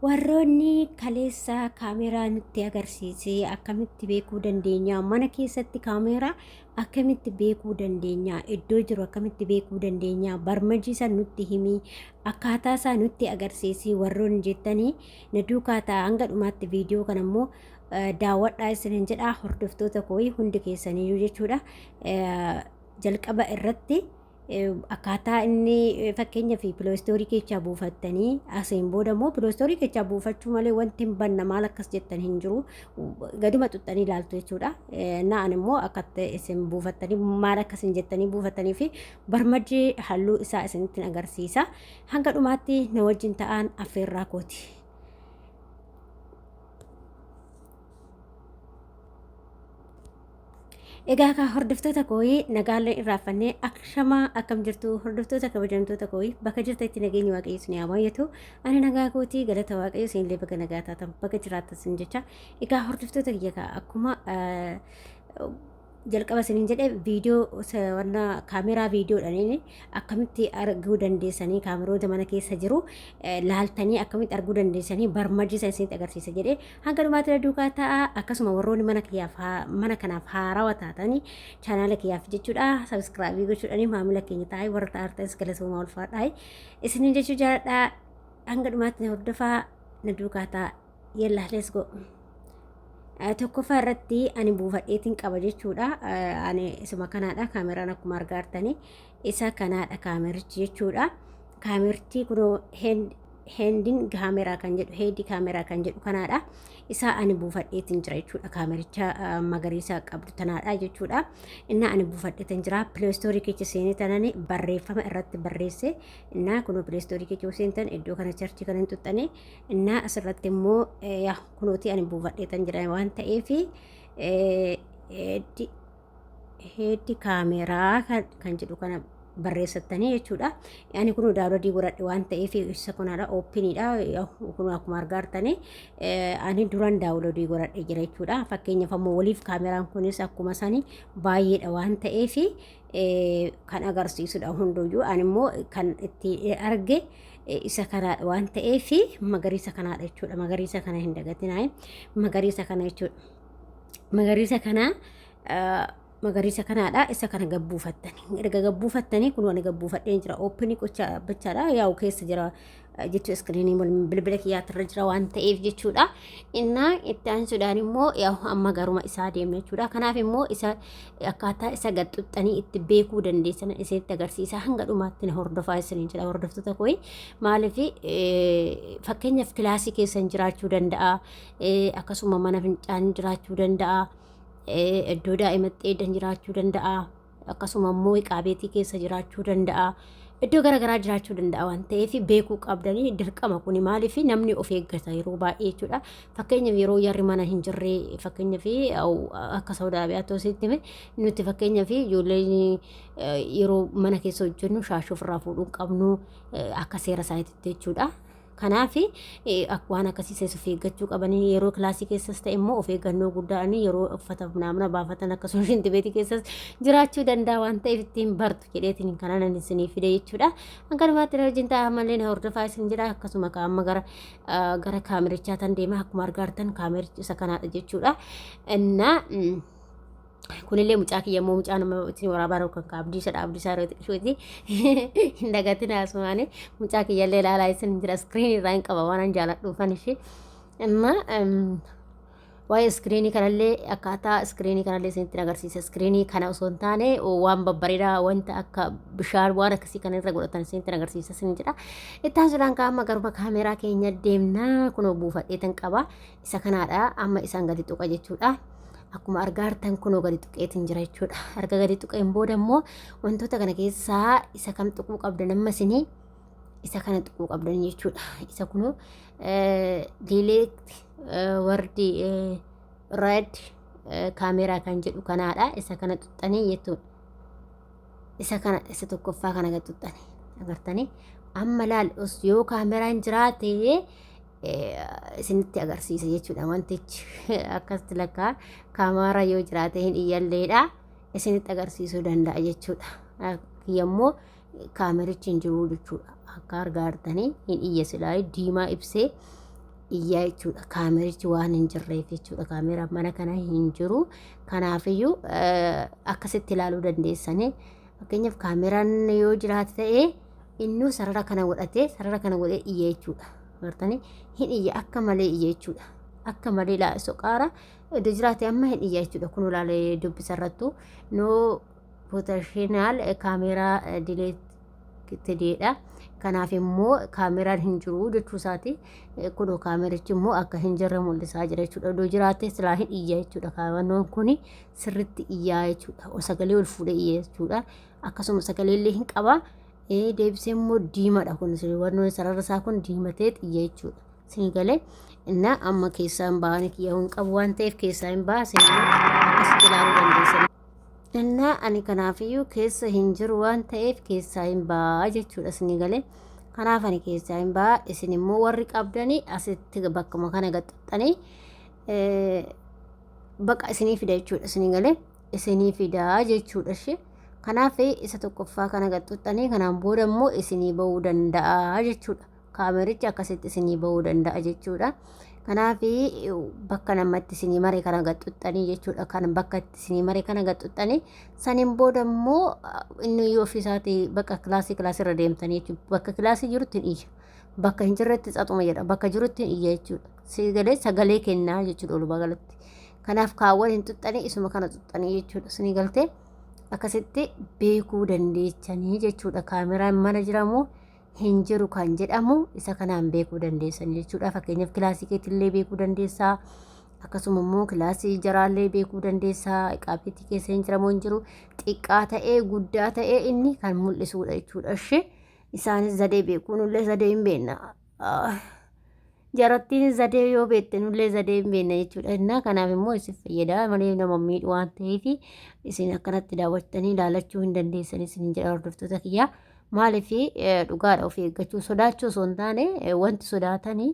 Warroonni kaleessa kaameeraa nutti agarsiise akkamitti beekuu dandeenya? Mana keessatti kaameeraa akkamitti beekuu dandeenya? Iddoo jiru akkamitti beekuu dandeenya? Barmajii san nutti himi, akkaataa isaa nutti agarsiisi warroonni jettanii na duukaa ta'a hanga dhumaatti viidiyoo kana immoo daawwadhaa isinin jedha hordoftoota koo hundi keessaniyyuu jechuudha. Jalqaba irratti akkaataa inni fakkeenyaaf piloostoorii keessaa buufattanii asiin booda immoo piloostoorii keessaa buufachuu malee wanti hin banna maal akkas jettan hin jiru gaduma xuxxanii ilaaltu jechuudha. Na'an immoo akkatti isin buufattanii maal akkas hin jettanii buufattanii fi barmajjii halluu isaa isinitti agarsiisa. Hanga dhumaatti na wajjin ta'an affeerraa kooti. Egaa kaa hordoftoota kooyi nagaallee irraafannee akkamaa akkam jirtu hordoftoota kabajamtoota kooyi bakka jirtanitti nageenyi waaqayyo isin haa baay'atu. Ani nagaa kootii galata waaqayyo isinillee baga nagaa taatan baga jiraattan isin jecha. Egaa hordoftoota kiyya kaa akkuma jalqaba isiniin jedhe viidiyoo wanna kaameraa viidiyoodhaan akkamitti arguu dandeessanii kaameroota mana keessa jiru laaltanii akkamitti arguu dandeessanii barmajii isa isinitti agarsiisa jedhe hanga dhumaatti na duukaa ta'a. Akkasuma warroonni mana kiyyaaf mana kanaaf haarawa taatanii chaanaala kiyyaaf jechuudha sabiskiraabii gochuudhaan maamila keenya ta'aa warra ta'artanis galatoomaa ulfaadhaa isiniin jechuu jaaladha. Hanga dhumaatti na hordofaa, na duukaa ta'a. Yalla, let's go. Tokkoffaa irratti ani buufadheetiin qaba jechuudha. Ani isuma kanaadha. Kaameraan akkuma argaa jirtanii isa kanaadha kaamerichi jechuudha. Kaamerichi kunoo heendin kaameraa kan jedhu, heedi kaameraa kan jedhu kanaadha. Isaa ani buufadheetiin jira jechuudha. Kaamericha magariisa qabdu tanaadha jechuudha. Innaa ani buufadheetiin jira. Pileestoorii keessa seenee tanani barreeffama irratti barreesse. Innaa kunoo pileestoorii keessa seentan iddoo kana charchii kana hin xuxxanii. Innaa asirratti immoo yaa kunooti ani buufadheetan jira waan ta'eef heeddi kaameraa kan jedhu kana barreessattanii jechuudha. Ani kun daawwadii godhadhe waan ta'eef isa kunaadha oopiniidha kun akkuma argaa jirtanii ani duran daawwadii godhadhe jira jechuudha. Fakkeenyaaf ammoo waliif kaameraan kunis akkuma sani baay'eedha waan ta'eef kan agarsiisudha hunduyyuu. Ani immoo kan itti arge isa kanaadha waan ta'eef magariisa kanaadha jechuudha. Magariisa kana hin dagatinaa, magariisa kana jechuudha. Magariisa kana magariisa kanaadha. Isa kana gabbuufattanii, erga gabbuufattanii kun waan gabbuufadheen jira oopinii gocha bachaadha yaa'u keessa jira jechuu iskiriinii bilbila kiyyaatirra jira waan ta'eef jechuudha. Innaa itti aansuudhaan immoo yaa'u amma garuma isaa deemna jechuudha. Kanaaf immoo isa akkaataa isa gaxxuxxanii itti beekuu dandeessan isinitti agarsiisa. Hanga dhumaatti na hordofaa isiniin jedha hordoftoota koo. Maaliif fakkeenyaaf kilaasii keessan jiraachuu danda'a, akkasuma mana fincaan jiraachuu danda'a, iddoo daa'imatti eedan jiraachuu danda'a, akkasuma immoo iqaabeetii keessa jiraachuu danda'a. Iddoo garaagaraa jiraachuu danda'a waan ta'eef beekuu qabdanii dirqama kuni. Maaliif namni of eeggata yeroo baay'ee jechuudha. Fakkeenyaaf yeroo jarri mana hin jirre, fakkeenyaaf akka Saudi Arabiyaatti hositti hime nuti, fakkeenyaaf ijoolleen yeroo mana keessa hojjennu shaashii ofirraa fuudhuu hin qabnu akka seera isaaniitti jechuudha. Kanaaf waan akkasii isa of eeggachuu qabanii yeroo kilaasii keessas ta'e immoo of eeggannoo guddaadhaan yeroo uffata naamna baafatan, akkasuma shintibeetii keessas jiraachuu danda'a waan ta'eef ittiin bartu jedheetiin kanan ani isinii fide jechuudha. Hanga dhumaatti na wajjin ta'a malee na hordofaa isin jira. Akkasuma amma gara kaamerichaa tan deema. Akkuma argaa jirtan kaamerichi isa kanaadha jechuudha. Innaa kunillee mucaa kiyya immoo mucaa nama ittiin waraabaa jiru kan Abdiisadha. Abdiisaa yeroo xiqqishuuti hin dagatin asumaani mucaa kiyyallee ilaalaa isin jira. Iskiriinii irraa hin qaba waan an jaaladhuufan ishee. Amma waa'ee iskiriinii kanallee, akkaataa iskiriinii kanallee isinitti agarsiisa. Iskiriinii kana osoo hin taane waan babbareedaa wanta akka bishaan waan akkasii kana irra godhatan isinitti agarsiisa isin jedha. Itti aansuudhaan amma garuma kaameraa keenya deemnaa. Kunoo buufadheetan qaba. Isa kanaadha. Amma isaan gadi tuqa jechuudha. Akkuma argaa jirtan kunoo gadi tuqeetiin jira jechuudha. Erga gadi tuqeen booda immoo wantoota kana keessaa isa kam tuquu qabdan? Amma isinii isa kana tuquu qabdan jechuudha. Isa kunoo diileekt wardi red kaameraa kan jedhu kanaadha. Isa kana tuqxanii jechuudha. Isa kana, isa tokkoffaa kana gad tuqxanii agartanii amma laal yoo kaameraan jiraate isinitti agarsiisa jechuudha. Wantichi akkasitti lakkaa kaameraa yoo jiraate hin iyyalleedha isinitti agarsiisuu danda'a jechuudha. Yommuu kaamerichi hin jiru jechuudha. Akka argaa jirtanii hin iyya silaa diimaa ibsee iyyaa jechuudha. Kaamerichi waan hin jirreef jechuudha. Kaameraan mana kana hin jiru. Kanaafiyyuu akkasitti ilaaluu dandeessanii. Fakkeenyaaf kaameraan yoo jiraate ta'ee innuu sarara kana godhatee sarara kana godhee iyya jechuudha. Agartanii hin iyya akka malee iyya jechuudha. Akka malee soqaara iddoo jiraate amma hin iyya jechuudha. Kun ilaalee dubbisarrattu no potential camera detectedha. Kanaaf immoo kaameraan hin jiru jechuu isaati. Kunoo kaamerichi immoo akka hin jirre mul'isaa jira jechuudha. Iddoo jiraate silaa hin iyya jechuudha. Kaameroon kun sirriitti iyyaa jechuudha. Sagalee ol fuudhee iyya jechuudha. Akkasuma sagalee illee hin qaba. Deebisee immoo diimaadha kun wannoon sarara isaa kun diimatee iyya jechuudha. Isin galee innaa amma keessaa hin ba'anii kiyya hin qabu waan ta'eef keessaa hin ba'a isin akkasitti ilaaluu dandeessan. Innaa ani kanaafiyyuu keessa hin jiru waan ta'eef keessaa hin ba'a jechuudha isin galee. Kanaaf ani keessaa hin ba'a isin immoo warri qabdanii asitti bakkuma kana gaxxaxxanii baqa isinii fida jechuudha isin galee isinii fida jechuudha ishee. Kanaaf isa tokkoffaa kana gaxxuxxanii kanaan booda immoo isinii ba'uu danda'a jechuudha. Kaamerichi akkasitti isinii ba'uu danda'a jechuudha. Kanaaf bakka namatti isinii mare kana gaxxuxxanii jechuudha. Kan bakka itti isinii mare kana gaxxuxxanii saniin booda immoo inni yoo ofiisaatii bakka kilaasii kilaasii irra deemtanii jechuudha. Bakka kilaasii jirutti hin iyya. Bakka hin jirretti tsaxuma jedha. Bakka jirutti hin iyya jechuudha. Sagalee sagalee kennaa jechuudha walumaa galatti. Kanaaf kaawwan hin xuxxanii isuma kana xuxxanii jechuudha. Isinii galtee akkasitti beekuu dandeechanii jechuudha. Kaameraan mana jiramoo hin jiru kan jedhamu isa kanaan beekuu dandeessan jechuudha. Fakkeenyaaf kilaasii keetillee beekuu dandeessaa. Akkasuma immoo kilaasii jaraallee beekuu dandeessaa. Iqaabeetii keessa hin jiramoo hin jiru. Xiqqaa ta'ee guddaa ta'ee inni kan mul'isuudha jechuudha. Ishee isaanis zadee beekuu nullee zadee hin beekna. Jarattiin zadee yoo beekte nullee zadee hin beekna jechuudha. Innaa kanaaf immoo isin fayyada malee nama miidhu waan ta'eef isin akkanatti daawwattanii ilaalachuu hin dandeessan isin jedha hordoftoota kiyyaa. Maaliif dhugaadha of eeggachuu sodaachuu osoo hin taane wanti sodaatanii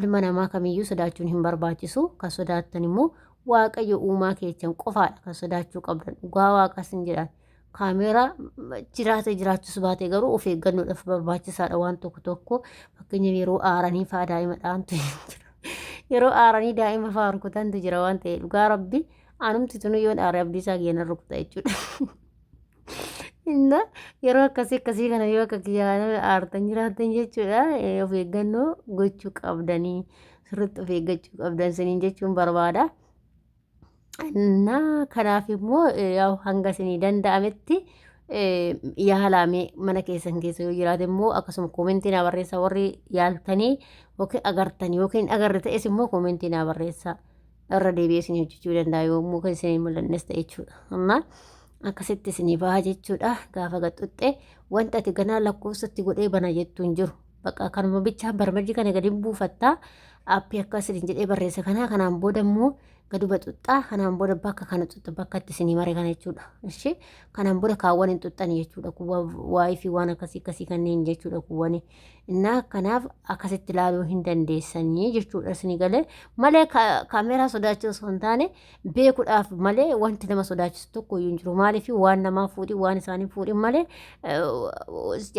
ilma namaa kamiyyuu sodaachuun hin barbaachisu. Kan sodaattan immoo Waaqayyo uumaa keessan qofaadha kan sodaachuu qabdan dhugaa waaqas hin jedhan. Kaameeraa jiraate jiraachuus baate garuu of eeggannoodhaaf barbaachisaadha waan tokko tokko fakkeenyaaf yeroo aaranii fa'aa daa'ima dhaantu jira. Yeroo aaranii daa'ima fa'aa rukutantu jira waan ta'e dhugaa rabbi anumti tunu yoon aare abdii isaa kiyya nan rukuta jechuudha. Inna yeroo akkasii akkasii kana yoo akka kiyyaa nama aartan jiraattan jechuudha of eeggannoo gochuu qabdanii sirriitti of eeggachuu qabdan isiniin jechuun barbaada. Innaa kanaaf immoo yaa'u hanga isinii danda'ametti yaalaamee mana keessan keessa yoo jiraate immoo akkasuma koomentii naa barreessaa warri yaaltanii yookiin agartanii yookiin agarre ta'es immoo koomentii naa barreessaa irra deebi'ee isin hojjechuu danda'a yommuu kan isin hin mul'annes ta'e jechuudha. Amma akkasitti isinii baha jechuudha gaafa gaxxuxxe wanta ati ganaa lakkoofsatti godhee bana jettu hin jiru. Bakka kanuma bichaa barmajii kana gadi buufattaa aappii akka isin jedhee barreessa kanaa kanaan booda immoo gaduma xuxxaa kanaan booda bakka kana xuxxa bakka itti isinii mare kana jechuudha. Ishee kanaan booda kaawwan hin xuxxani jechuudha. Kuwwa waayii fi waan akkasii akkasii kanneen jechuudha kuwwani. Innaa kanaaf akkasitti ilaaluu hin dandeessanii jechuudha isinii galee malee kaameeraa sodaachuu osoo hin taane beekuudhaaf malee wanti nama sodaachisu tokko iyyuu hin jiru. Maaliif waan namaa fuudhin waan isaanii fuudhin malee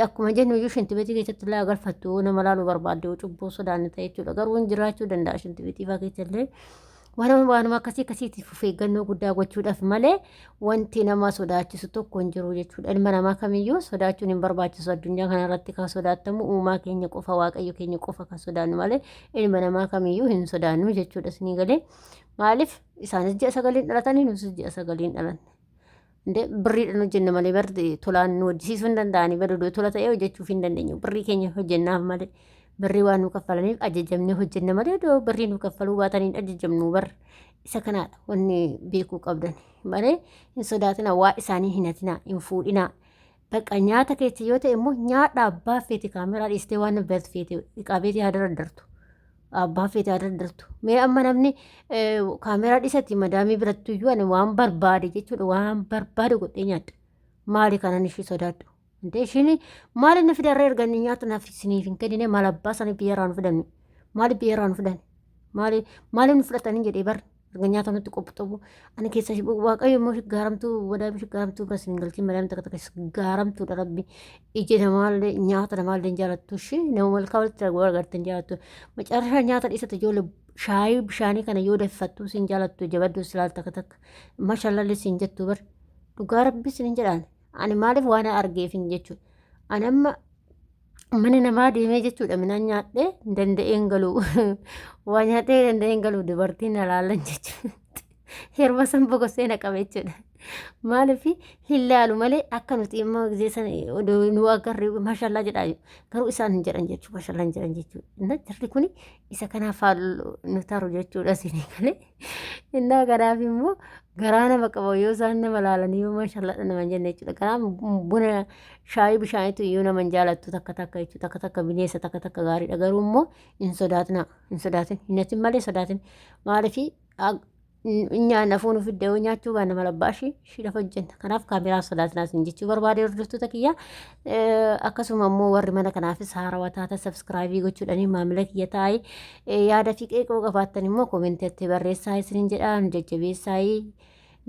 akkuma jennu iyyuu shintibeetii keessatti illee agarfattu nama laaluu barbaadde cubbuu sodaanne ta'e jechuudha. Garuu hin jiraachuu danda'a shintibeetii fa'aa keessa illee. Waanuma akkasii akkasiitiif of eeggannoo guddaa gochuudhaaf malee wanti nama sodaachisu tokko hin jiru jechuudha. Ilma namaa kamiyyuu sodaachuun hin barbaachisu. Addunyaa kana irratti kan sodaattamu uumaa keenya qofa waaqayyo keenya qofa kan sodaannu malee ilma namaa kamiyyuu hin sodaannu jechuudha. Isinii galee maaliif isaanis ji'a sagaliin dhalatanii nus ji'a sagaliin dhalanne. Indee birriidhaan hojjenna malee barri tolaan nu hojjisiisuu hin danda'anii bari odoo tola ta'ee hojjechuuf hin dandeenyu. Birrii keenya hojjennaaf malee birrii waan nu kaffalaniif ajajamnee hojjenna malee odoo birrii nu kaffaluu baatanii hin ajajamnu bar isa kanaadha wanni beekuu qabdan malee hin sodaatina waa isaanii hin hatinaa hin fuudhinaa. Bakka nyaata keessa yoo ta'e immoo nyaadha abbaa feete kaameraa dhiistee waan feete qabeetii haa dardartu. Abbaa feete haa dardartu. Mee amma namni kaameraa dhisatti madaamii biratti iyyuu ani waan barbaade jechuudha waan barbaade godhee nyaadha. Maali kanan ishii sodaadhu? Intee ishiin maali na fidarra erga inni nyaata naaf isiniif hin kennine maal abbaa sana biyya irraa nu fidanne? Maali biyya irraa nu fidan? Maali maali nu fudhatanii jedhee bar? Erga nyaata nutti qophaa'u ani keessa waaqayyo immoo gaaramtuu wadaami gaaramtuu bira sin galchin madaami takka takka gaaramtuudha rabbi ija namaallee nyaata namaallee hin jaalattu ishee nama malkaa walitti agartee hin jaalattu macarraa nyaata dhiisatu ijoollee shaayii bishaanii kana yoo danfattu sin jaalattu jabaddu silaal takka takka mashallallee sin jettu bar dhugaa rabbi sin jedhaan ani maaliif waan argeef hin jechuudha ani amma mana namaa deemee jechuudha midhaan nyaadhee danda'een galuu waa nyaadhee danda'een galuu dubartiin na laallan jechuudha yeroo san boqosee na qaba jechuudha maaliif hin laalu malee akka nuti immoo gisee san nu agarre maashallaa jedhaa garuu isaan hin jedhan jechuudha maashallaa hin jedhan jechuudha inna jarri kun isa kanaaf nu taru jechuudha isinii galee innaa kanaaf immoo garaa nama qaba yoo isaan nama laalanii yoo maashallaa nama hin jenne jechuudha kanaaf buna shaayii bishaaniitu iyyuu nama hin jaalattu takka takka jechuudha takka takka bineensa takka takka gaariidha garuu immoo hin sodaatina hin sodaatin hin hatin malee sodaatin maaliif nyaanna foon fidde yoo nyaachuu baanna mala abbaa ishii ishii lafa hojjenna kanaaf kaameraa sodaatinaa isin jechuu barbaade hordoftoota kiyya akkasuma immoo warri mana kanaafis haarawaa taata sabskraayibii gochuudhaan maamila kiyya taa'ee yaada fi qeeqoo qabaattan immoo koomentiitti barreessaa isinin jedha nu jajjabeessaa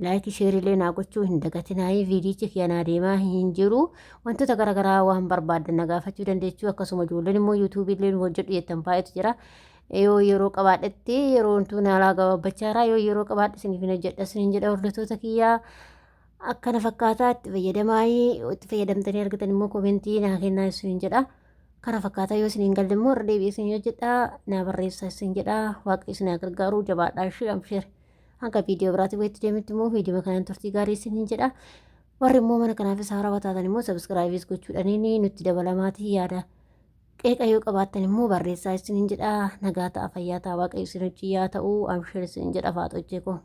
Laayikii sheerillee naa gochuu hin dagatinaayii viidiyichi kiyya naa deemaa hin jiru wantoota garaagaraa waan barbaaddan na gaafachuu dandeechuu akkasuma ijoolleen immoo yuutuubii illee nu hojjedhu jettan baay'eetu jira yoo yeroo qabaadhetti yeroo wantuu naalaa gabaabbachaa jira yoo yeroo qabaadhe isiniif hin hojjedha isiniin jedha hordoftoota kiyyaa akkana fakkaataa itti fayyadamaayii itti fayyadamtanii argatan immoo komentii naa kennaa isiniin jedha. Kana fakkaataa yoo isin hin galle immoo irra deebi'ee isin hojjedha naa barreessaa isin jedha waaqayyo isin haa gargaaru jabaadhaa ishee amsheer. Hanga viidiyoo biraatti walitti deemutti immoo viidiyoo kanaan turtii gaarii isiniin jedha. Warri immoo mana kanaafis haarawaa taatan immoo sabiskiraayibiis gochuudhaan nutti dabalamaatii yaada qeeqa yoo qabaattan immoo barreessaa isiniin jedha. Nagaa ta'a fayyaa ta'a waaqayyo isin hojii yaa ta'u amsheer isiniin jedha faaxochee koo.